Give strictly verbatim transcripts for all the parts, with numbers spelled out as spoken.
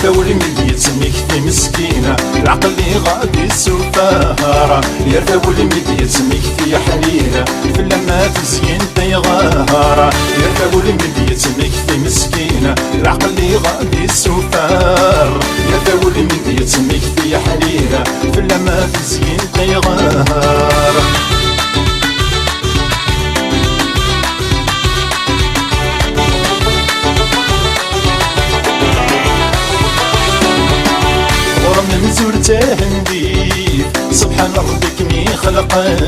Awlem i d-yettmekti meskin, lɛeqel iɣab isufar. Yerfa wulem i d-yettmekti ḥnin, fell-am ma tezyin tayɣar. Yerfa wulem i d-yettmekti meskin, lɛeqel iɣab isufar. Yerfa wulem i d-yettmekti ḥnin, fell-am ma tezyin tayɣar. Ɣur-m amzur d tahendit, subḥan Ṛebbi kem-ixelqen.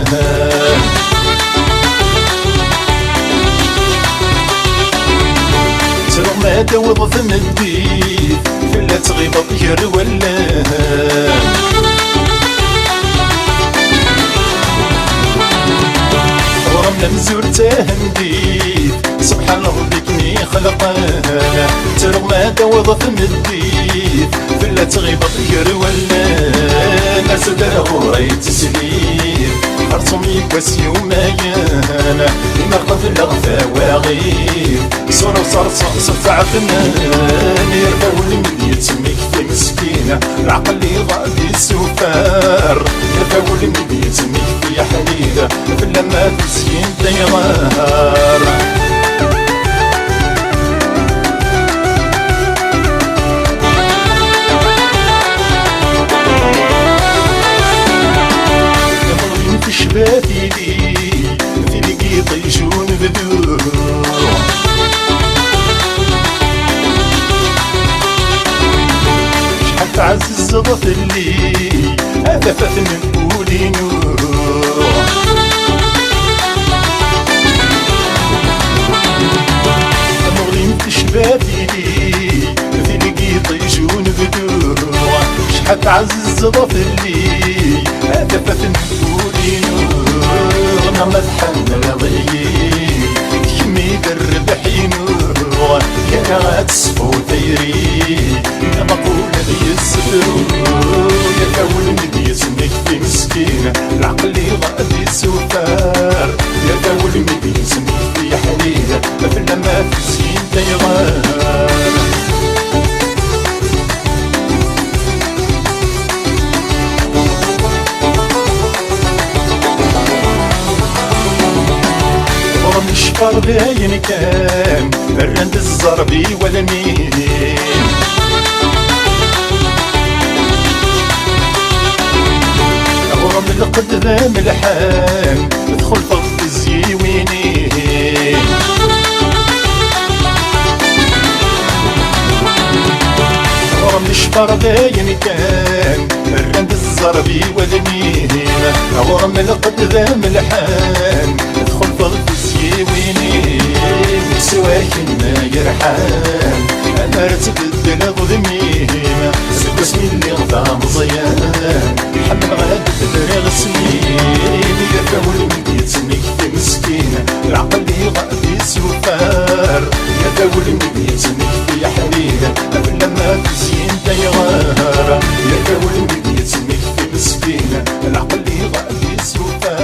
Ttruɣ ma d-taweḍ tmeddit, fell-as tɣibeḍ gar wallen. Ɣur-m amzur d tahendit, subḥan Ṛebbi kem-ixelqen. Ttruɣ ma d-taweḍ tmeddit, fell-as tɣibeḍ gar wallen. As-d ar ɣur-i tteslit, xerṣum yiwwas yumayen, imi qebleɣ tawaɣit. Ṣṣura-w ṣerṣeɣ s tɛetmen, yerfa wulem i d-yettmekti meskin, lɛeqel iɣab isufar. Yerfa wulem i d-yettmekti aḥlil, fell-am ma tezyin tayɣar. Iḍelli tecba tili, tili n yiṭij unebdu. Acḥal tɛezzeḍ fell-i, a tafat n wul-inu. Amuɣli n tecba tili, tili n yiṭij unebdu. Acḥal tɛezzeḍ fell-i, a tafat n wul-inu. Neɣ ma tḥemmleḍ-iyi, d kemm i d rrbeḥ-inu. Yerra ad tesfu tayri, neɣ ula d yesefru. Yerfa wulem i d-yettmekti meskin, lɛeqel iɣab isufar. Yerfa wulem i d-yettmekti aḥlil, fell-am ma tezyin tayɣar. Ɣur-m ccfer d ayen kan, rran-d zzerb i wallen-im. Ɣur-m lqed d amelḥan, txulfeḍ tezyiwin-im. Ɣur-m ccfer d ayen kan, rran-d zzerb i wallen-im. Ɣur-m lqed d amelḥan, txulfeḍ tezyiwin-im. S wakken yerḥan, amar tbeddleḍ udem-im. Seg wasmi lliɣ d ameẓyan, ḥemmleɣ ad d-briɣ isem-im. Yerfa wulem i d-yettmekti meskin, lɛeqel iɣab isufar. Yerfa wulem i d-yettmekti aḥlil, fell-am ma tezyin tayɣar. Yerfa wulem i d-yettmekti meskin, lɛeqel iɣab isufar.